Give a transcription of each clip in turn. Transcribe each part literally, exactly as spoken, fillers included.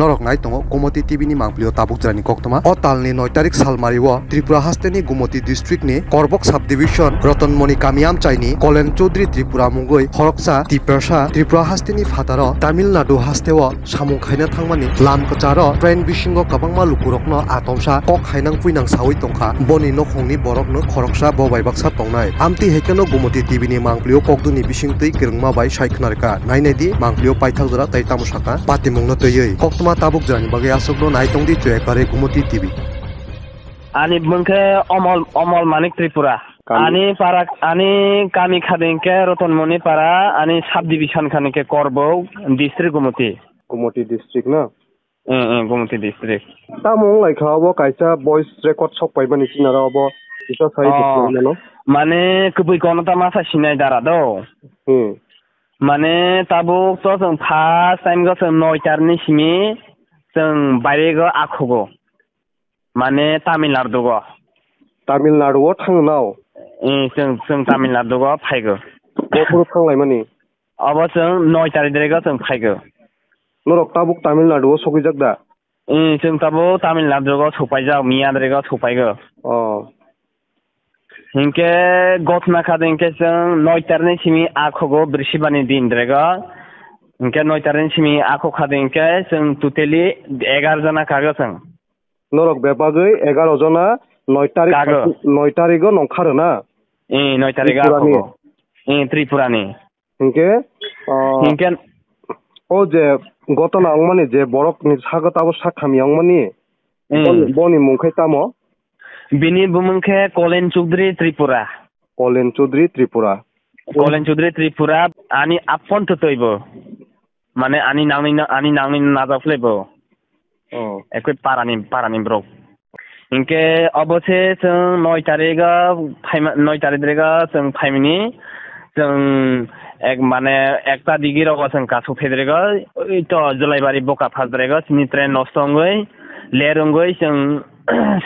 Norok nai tongo Gomoti T V ni mangpili o tabuk jora ni koktwma. O tal ni noi tarik salmari o Tripura haste ni Gomoti district ni Korbok subdivision Rotonmoni kami amchai ni Kolen Chaudhary Tripura mungwi khoroksa Tiprasa Tripura haste ni phataro Tamil Nadu haste o samung khaina thangmani lam kwcharo train bisingo kwbangma lukurokno atomsa kok khainang puinang saui tongkha. Boni nokhongni borokno khoroksa bo bai baksa tongnai. Amtwi hai kheno Gomoti T V ni mangpili o kokduni bisingtwi kwrwngma bai sai khwnarkha. Nainai di mangpili o paithak jora tei tamo sakha patimungno twiwi. Koktwma tabuk jorani bagwi aswkno nai tongdi Chwekare Gomoti T V. Ani bumung khe Omol, Omol Manik Tripura. Kami? Ani para, ani kami khading khe Rotonmoni para, ani subdivision khani khe Korbok, district Gomoti. Gomoti district na? Eh, eh, Gomoti district. Tamo wng lai kha, obo kaisa voice record sok paimani chinaro obo kisa sai Oh, mano. Mane kubui kono ta masa sinai dara do. Hmm. Mane tabuk to chwng first time go chwng noi tarni simi chwng baire go akhogo. Mane Tamil Nadu go. Tamil Nadu o thang nao? Eh, chwng, chwng Tamil Nadu go phaigo. Bophuru thang laimani? Obo chwng noi tarik dere go chwng phaigo. Norok tabuk Tamil Nadu o sogwijak da? Eh, chwng tabuk Tamil Nadu go sopaijak, miya dere go sopaigo. Oh. Hinkhe gotna khadi hinkhe chwng noi tarik ni simi akhogo, Brihosipbari ni din dere go. Hinkhe noi tarik ni simi akhok khadi hinkhe chwng totally egar jona kago chwng. Norok bebagwi egar jona noi tarik Kago. Noi tarigo nongkharo na? Eh, noi tarik Tripura ni? Akhogo. Eh, Tripura ni. Hinkhe, ah, Hinkhe o je gotona wngmani, je borokni sago tabo sak hamya wngmani, Hmm. Boni, boni mung khe tamo? Bini bumung khe Kolen Chaudhary Tripura. Kolen Chaudhary Tripura. Kolen Chaudhary Tripura, ani apon to toibo. Mane ani nangni, ani nangni najak phlaibo. Oh. Ekoi parani, parani borok. Hinkhe obo se chwng noi tarigo phaima, noi tarik dirigo chwng phaimani, chwng ek, mane ekta digi rogo chwng kasu phedrego, oi to Julaibari boka phasdrego, chini train nosto wngwi, ler wngwi chwng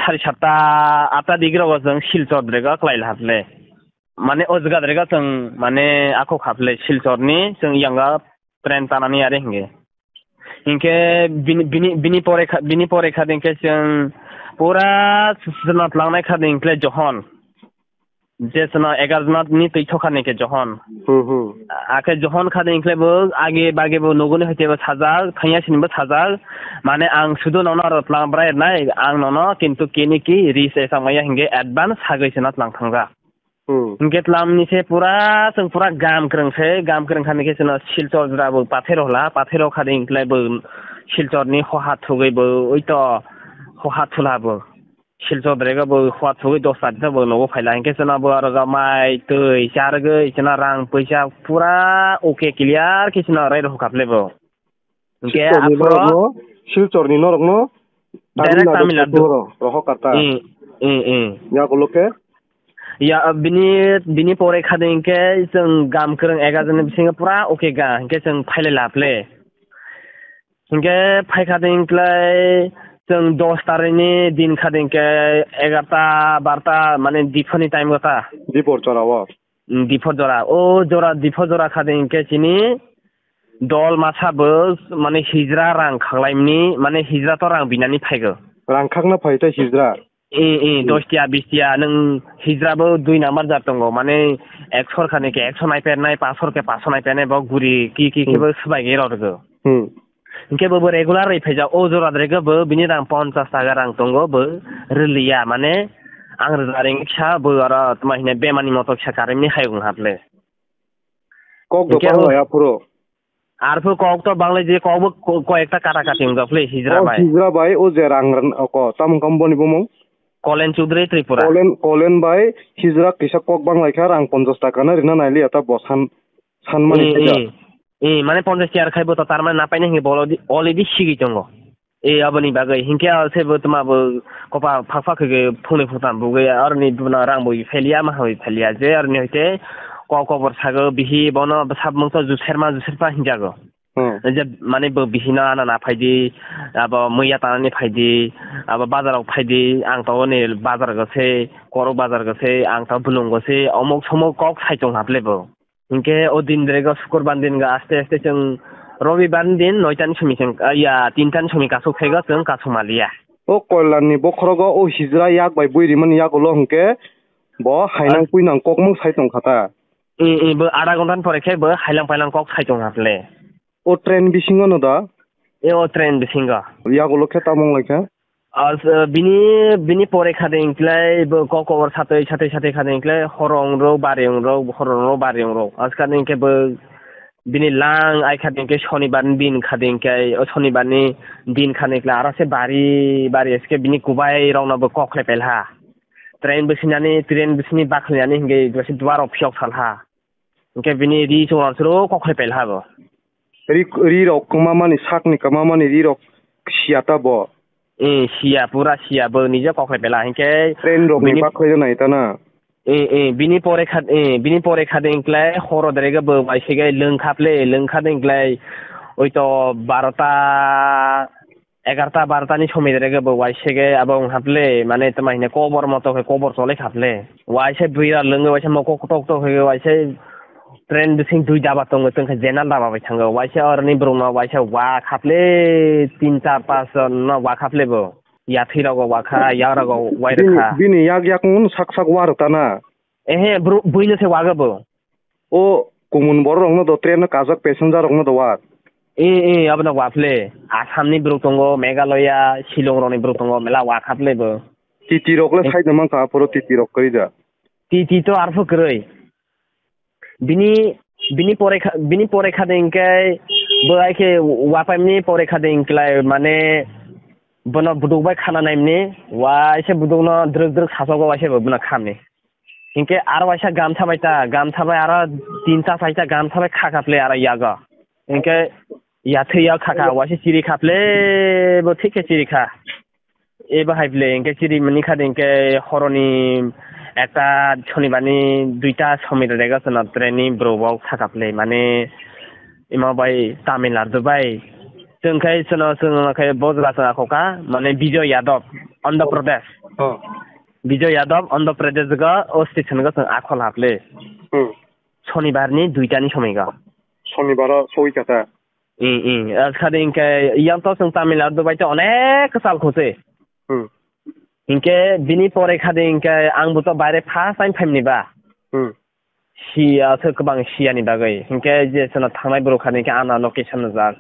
sari satta, atta digi rogo chwng Silchar drego kwlai lahatle. Mane o jaga drego chwng mane akhok haple Silchar ni chwng yanga train tanani are hinge. Hinkhe bini, bini, bini pore kha, bini pore kha hinkhe chwng pura chwna tlangnai kha hinkhe Johon. Je chwna egar jona ni twi thokha hinkhe Johon. Hmm, hmm. Akhe Johon kha hinkhe bo age bage bo nuguni hoite bo sajak, thangya sini bo sajak. Mane ang sudu nono aro tlang brai nai, ang nono kintu kini ki ri se samaya hinkhe advance sagwi chwna tlang thangja. Hmm. Hinkhe tlamni se pura, chwng pura gam kwrwng se, gam kwrwng kha hinkhe chwngno Silchar jora bo pathero hwla, pathero kha hinkhe bo Silchar ni hoha thugwi bo oi to hoha thula bo. Silchar drego bo hoha thugwi dos tarikh bo nogo phaila hinkhe chwngno bo aro mai twi charwgwi chwngno rang pwisa pura okay clear khe chwngno rai rw kha phle bo. Hinkhe Silchar ni aphuru norok no, Silchar ni norok no direct Tamil Nadu Tamil Nadu. Rohor, rohor kata. Eh, eh, eh. Ya golo khe? Ya, bini, bini pore kha hinkhe chwng gam kwrwng egar jona bisingo pura okay ga, hinkhe chwng phailai laple. Hinkhe phai kha hinkhe chwng dos tarikh ni din kha hinkhe egarta, barta, mane diphor ni time kha. Diphor jora o. Mm, diphor jora. O jora, diphor jora kha de hinkhe chini dol masa bo, mane hijra rang khaklaimani, mane hijra to rang binani phaigo. Rang khakna phai tei hijra? Eh, eh, Hmm. Dos tiya, bis tiya, nwng hijra bo dui number jat tongo, mane ekshor kha de khe ekshor nai pernai, panchshor khe panchshor nai pernai, bo guri ki, ki, ki Hmm. Bo swbai ge rw rwgo. Hmm. Hinkhe bo, bo regular rwi phaijak, o jora dre khe bo bini rang ponchas taka rang tongo, bo rwliya, mane ang rwja ring kisa bo aro tma hine bemani moto kisa karimni hayung haple. Kok do hinkhe bang o lai aphuru. Arphu kok to banglai je kok bo ko-, ko ekta kata kati wng jok le hijra bai. O hijra bai o je rang ran-, o ko, tamung kam boni bumung? Kolen Chaudhary Tripura. Kolen, Kolen bai hijra kisa kok bang lai kha rang ponchas taka na rina nai liya ta bo san. Sanmani Eh, thaidak. Eh, eh, mane ponchas tiar khai bo to tar mane napai na hinwi bo already, already sigwi tongo. Eh, aboni bagwi hinkhe aro se bo tma bo kopa phak phak khe phunui phuntam bugwi aroni buna rang bo pheliya ma hoi pheliya je aroni hoite kok kobor sago bihi bono sab mungsa juserma juserpa hinjago. Hmm. Je mane bo bihino ana na phaidi, abo muiya tanani phaidi, abo bazarok phaidi, ang to oni bazar go se, korok bazar go se, ang to bulung go se, omok somok kok sai tong haple bo. Hinkhe o din dere go sukurban din go aste aste chwng Robibar ni din noita ni simi chwng, ah, ya, tinta ni simi kasuk phego chwng kasuk maliya. O Koilan ni bokhorogo o hijra yak bai bui rimani yagulo hwnkhe bo hainang puinang kokmung sai tongkha ta. I, i, bo adha ghonta ni pore khe bo hailang pailang kok sai tongkha ple. O train bisingo no da? E, o train bisingo. Yagulo khe tamung lai kha? As, uh, bini, bini pore khade hinklai bo kok kobor satwi, satwi, satwi khade hinklai horong rok, bari rok, horong rok, bari rok. As khade hinkhe bo bini lang ai khade hinkhe Shonibar ni din khade hinkhe, o Shonibar ni din khade hinklai aro se bari, bari eske bini kubai rok no bo kok khlai pelha. Train bisinani, train bisini bakhlai ani hinkhe basi duar rok phiyok salha. Hinkhe bini ri chwng rok sro kok khlai pelha bo. Ri, ri rok kwma mani, sakni kwma mani ri rok siya ta bo. Eh, siya, pura siya, bo nije kok khlai pela, hinkhe train rok ni bini bakhlai nai ta na. Eh, eh, bini pore khat, eh, bini pore khat hinklai horo derege bo waisege lwng khaple, lwng khat hinklai oito barota, egarta barota ni somoi derege bo waisege abo wng khaple, mane tama hine kobor moto khe kobor chole khaple. Waisa bwira lwngwi waisa mokok tok tok khe waisa train bising dui daba tongo, tongkhe general daba bai thango. Waisa oroni borokno waisa wa khaple, tin char pas jon no wa khaple bo. Yathwi rogo wa kha, yak rogo wai Bini, rwkha. Bini yak yak un sak sak wa rwta na. Ehe, bro, buino se waga bo. O kumun borok rokno do train no kajak passenger rokno do wa. E, e, abono wa phle. Assam ni borok tongo, Meghalaya, Shillong rokni borok tongo, mela wa khaple bo. T T rok le Eh. Sai da mankha, aphuru T T rok kwrwi da. T T to arphuh kwrwi. Bini, bini pore kha, bini pore khade hinkhe bo hai khe wapaimni pore khade hinklai mane bono buduk bai khana naimni, waisa budukno drwk drwk sasogo waisa bo bono khamni. Hinkhe aro waisa gamsa bai ta, gamsa bai aro tinta saita gamsa bai kha khaple aro yago. Hinkhe yathwi ya kha kha waisa chiri khaple bo thik khe chiri kha. Eba hai ble, hinkhe chiri mani kha de, hinkhe horoni ekta, Shonibar ni duita somoi rega chwna train ni bro bo saka ble, mane ima bai Tamil Nadu bai. Chwng khai chwno, chwng khai bo jaga chwng akhoka, mane Bijoy Yadav, Andhra Pradesh. Oh. Bijoy Yadav, Andhra Pradesh ga o station ga chwng akhol haple. Hmm. Shonibar ni duita ni somoi ga. Shonibar o soi kata. Ing, ing. As khade hinkhe yang to chwng Tamil Nadu bai to onek kwchal kho se. Hmm. Hinkhe bini pore khade hinkhe ang bo to baire first time phaimni ba. Hmm. Siya se kwbang siyani bagwi. Hinkhe je chwngno thangnai borok khade hinkhe ana location nujak.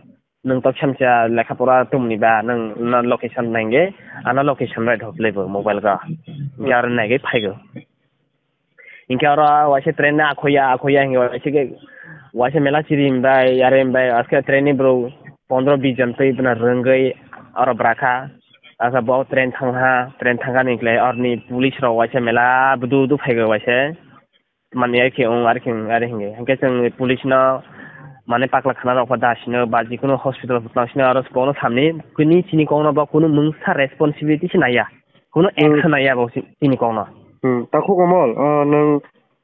Nwng to khamsa lekha pora tongmni ba, nwng na location nangge, ana location bai dhop lebo mobile ga. Hinkhe aro naigwi phaigo. Hinkhe oro waisa train no akhoya, akhoya hinkhe waisa khe, waisa mela chiri hinbai, yare hinbai, aske train ni borok pondro bis jon twi bwna rwngwi oro bwrakha. Asa bo train thangha, train thangani hinklai oroni police rok waisa mela budu budu phaigo waisa. Mani ai khe wng, ari khe wng, ari hinge. Hinkhe chwng police no mane pakla khana rok pha da sino ba jikunu hospital pha tlang sino aro bono samni kuni chini kok no bo kunu mungsa responsibility se naiya. Kuno Hmm. Action naiya bo si-, chini kok no. Hmm, takhuk Amol, ah, nwng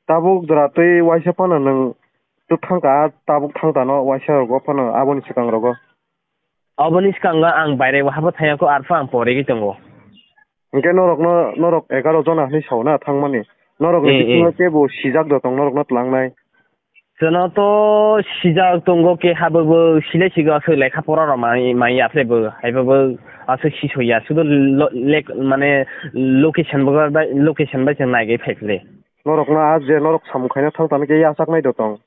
tabuk jora twi waisa phano nwng tuk thang ka, tabuk thang tano waisa rogo phano aboni swkang rogo. Aboni swkango ang baire habo thangya kho, arpho ang porigwi tongo. Hinkhe norokno, norok egaroh jona hinwi sao na thangmani. Norokni Eh, bisingo eh. Kebo sijak do tong norokno tlangnai. Chwno to sijak tongo, keha bo, bo silai sigo aswk lekha pora rok mai, mai ya phle bo, haibo bo aswk sisoya, sudo lo-, lek-, mane location bo bai, location bai chwng naigwi phai phle. Norokno a je norok samung khaina thang tani khe yachaknai do tong.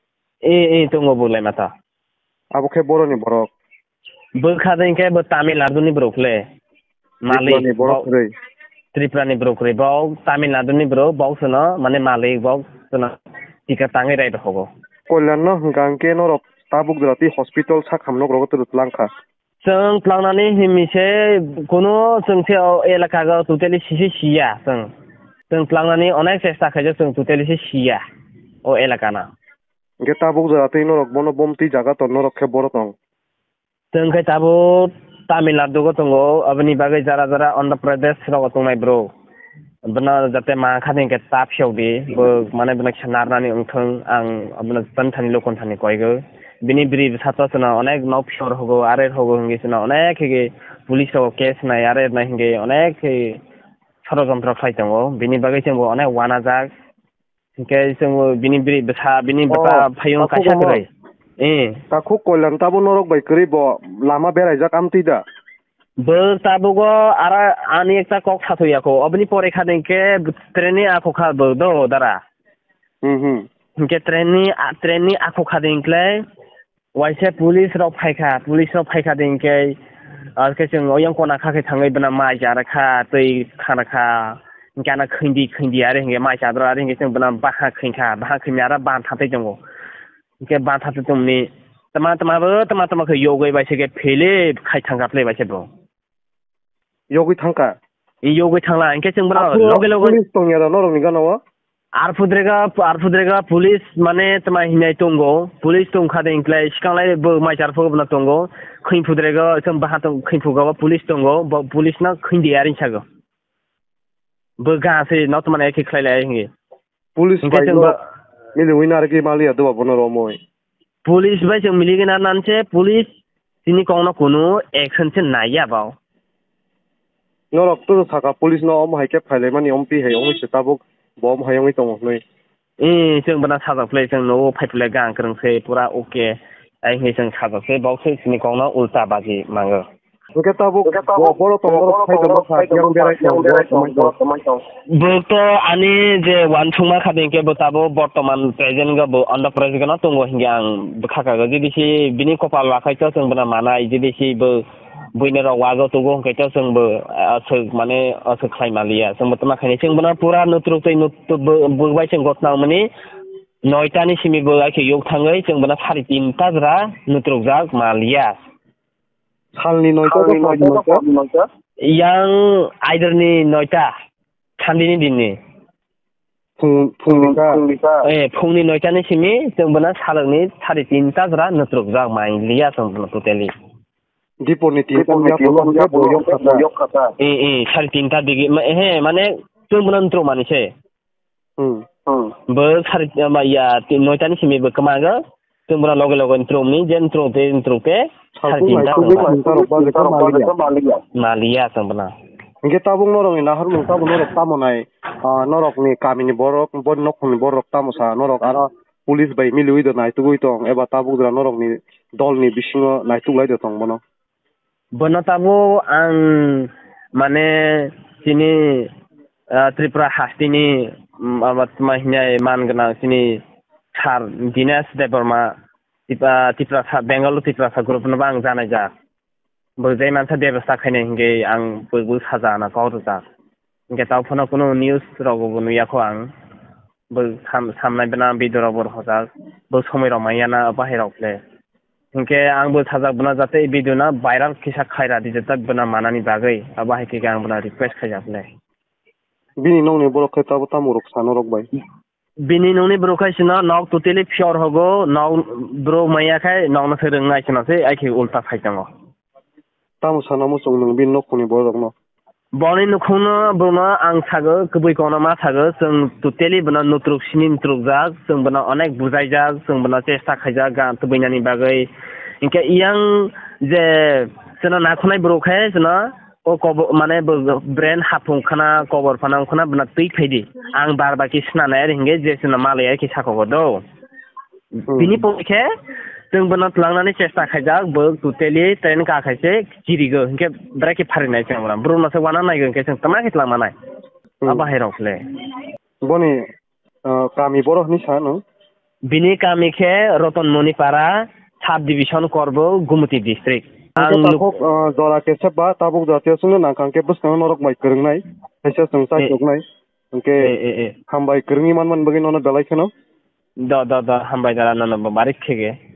Eh, eh, tongo bo lai mata. Abo khe boroni borok. Bwkha de hinkhe bo Tamil Nadu ni borok le. Malik, Tripura ni borok bo-, kwrwi. Tripura ni borok kwrwi. Bo Tamil Nadu ni borok, bo sono, mane malik, bo sono tika tangwi rai rokho. Kolyan no hwnkha hinkhe norok tabuk jora twi hospital sak ham nok rogo twrwk lang kha. Chwng tlangnani himwi se kunu chwng se o elaka go totally sisi siya chwng. Chwng tlangnani onek chesta khaijak, chwng totally se siya o elaka no. Hinkhe tabuk jora twi norok bono bomtwi jaga ton norok khe boro tong. Chwng khe tabuk Tamil Nadu go tongo, aboni bagwi jara jara Andhra Pradesh rogo tongnai bro. Bono jate ma kha de hinkhe ta phiyok di, bo mane bono kisa narnani wngthung, ang bono tani thani lokon thani koigo. Bini biri bwsa to chwngno onek nok phiyok rwgo, are rwgo hwngwi chwngno onek khe police rogo case nai, are nai hwngwi onek khe sorojontro khlai tongo. Bini bagwi chwngbo onek wanajak. Hinkhe chwngbo bini biri bwsa, bini Oh, bwsa phayung takhuk kaisa Amol. Kwrwi. Eh. Takhuk Kolyan tabuk norok bai kwrwi bo lama beraijak amtwi da? Bo tabugo ara ani ekta kok sathuya kho. Oboni pore kha dengke train ni akho kha bo do dara. Hmm, hmm. Hinkhe train ni, a, train ni akho kha dengkle waisa police rok phaikha, police rok phaikha dengke, ah, khe chwng oyang kona kha khe thangwi bwna mai cha rakha, twi kha rakha. Hinkhe ana khwindi, khwindi ari hinkhe mai cha dro ari hinkhe chwng bwna baha khwingkha, baha khwimya ara ban thatai tongo. Hinkhe ban thatai tongni tama tama bo, tama tama khe yogwi bai se khe philip khai thangkha phlai bai se bo. Yogwi thangkha? I yogwi thangla, hinkhe chwng bono Aphuru loge loge police tongya da norokni gana o? Arpudrega, arpudrega police mane tama hinai tongo, police tongkha de hinkhlai sikanglai bo mai char phugo bono tongo, khwing pudrega chwng baha tong, khwing phugo bo police tongo, bo police no khwing di aring sago. Bo ga se no tama ekhe khlai lai hingi. Police Hinkhe bai chwng no ba- miliwi narwgwi maliya doba bono romwi. Police bai chwng miligwi na nanse, police tini kokno kunu action se naiya bao. Norok to saka police no omo hai khe phailaimani, omtwi hai wngwi se tabuk bo omo hai wngwi tongo hwnwi. Eh, chwng bwna sajak phlai, chwng nogo phai phlai gang kwrwng se pura okay. Ai hwnwi chwng sajak se, bo se chini kokno ulta baji mango. Hwnkhe tabuk bo borok tong, borok phai tongma kha, yang berai tong, borok tongmai tong. Bo to ani je uansukma kha, hinkhe bo tabuk bortoman present go bo Andhra Pradesh gano tongo hinkhe ang bwkha kago. Jodi si bini kopal lakhai to chwng bwna manai, jodi si bo buini rok wago tugo hinkhe to chwng bo aswk mane aswk khlai maliya. Chwng bo tama khaini chwng bwna pura nutruk tei nutruk bo, bo bai chwng gotna mani noita ni simi bo aike yok thangwi chwng bwna sari tinta jora nutruk jak maliya. Salni noita Salni to noita to salni noita. Yang aidarni noita, sandini dinni. Phung, phungni ka? Phungni ka? Eh, phungni noita ni simi, chwng bwna salokni sari tinta jora nutruk jak mai liya chwng bwna totally. Dipor ni tinta Dipor ni ya tinta polo ya ya bo polo yok ya khata. Yok khata. Eh, eh, sari tinta digi, ma, eh, mane chwng bwna nutruk mani se. Hmm. Hmm. Bo sari, ma, ya, ti-, noita ni simi bo kwmago. Chwng bono loge loge ntrumni, je ntrumte, ntrumte, Salpung sari tinta nai tongba. Tubui tinta rok ba lekha maliya. Maliya chwng bono. Hinkhe tabuk norokni naharmung tabuk norok tamo nai, ah, norokni kamini borok, bo nokhungni borok tamo sa, norok aro police bai miliwi do naitugwi tong, eba tabuk jora norokni dolni bisingo naituklai do tong bono. Bono tabuk ang, mane, chini, ah, Tripura hasteni, mm, abo tma hinai man gwnang chini sir Dinesh Debbarma, Tip-, ah, Tiprasa, Bengal Tiprasa group no bo ang janaijak. Bo jai mansa bebasta khainai hinkhe ang bo, bo sajana kok rwjak. Hinkhe tao phano kunu news rogo bo nuya kho ang. Bo sam-, samnai bwna video rok bo rwjak. Bo somoi rok manya na bahai rok le. Hinkhe ang bo sajak bwna jate video na viral kisa khaira di jata bwna manani bagwi. Abo hai khe ang bwna request khaijak le. Bini nokni borok khe tabo tamo rok sa norok bai? Bini nokni borok khai sino nok totally pure hogo, nok borok maya khai nokno se rwngnai sino se, ai khe ulta phai tongo. Tamo sana muchung nwng bini nokhungni borokno? Boni nukhungno bono ang sago, kwbwi kono ma sago, chwng totally bono nutruk simi nutrukjak, chwng bono onek bujaijak, chwng bono chesta khaijak, gan tubui nani bagwi. Hinkhe yang je chwngno nakhunai borok khe chwngno o kobo-, mane bo brain haphung khana, kobor phana wngkhana, bwna twi phaidi. Ang bar bar khe swnanai ari hinkhe je chwngno malai ari khe sakhogo do. Hmm. Bini pore khe chwng bono twlangnani chesta khaijak, bo totally train ka khaise chirigo, hinkhe bwrai khe pharinai chwng bono. Borokno se wana naigo hinkhe chwng tama khe twlang manai. Hmm. Abo hai rok le. Boni, ah, kami borok hinwi sa nwng? Bini kami khe Roton Moni Para, sub division Korbo, Gumoti district. Ang hinkhe nuk- takhuk, ah, jora kesa ba tabuk jatiyo chwngno nangkha hinkhe bwskango norok bai kwrwngnai, kaisa chwng Eh. Chaituknai. Hinkhe Eh, eh, eh. Hambai kwrwngwi manmani bagwi nono belai kheno. Do, do, do, hambai dara, nono bo barik khege.